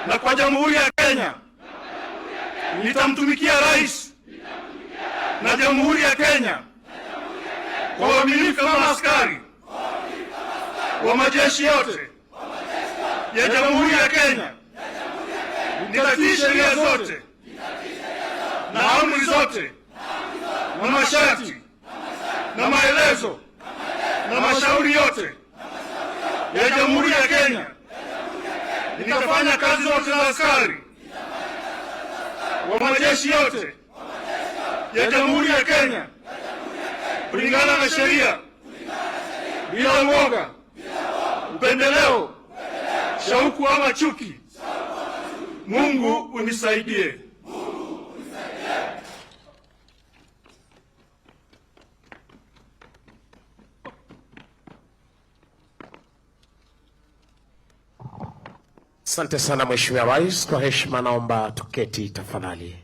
Na kwa Jamhuri ya Kenya. Nitamtumikia rais na Jamhuri ya Kenya kwa uaminifu kama askari wa majeshi yote ya Jamhuri ya Kenya. Nitatii sheria zote na amri zote na masharti na maelezo na mashauri yote ya Jamhuri ya Kenya. Nitafanya kazi zote za askari wa majeshi yote ya Jamhuri ya Kenya kulingana na sheria bila uoga, upendeleo, shauku ama chuki. Mungu unisaidie. Asante sana Mheshimiwa Rais, kwa heshima naomba tuketi tafadhali.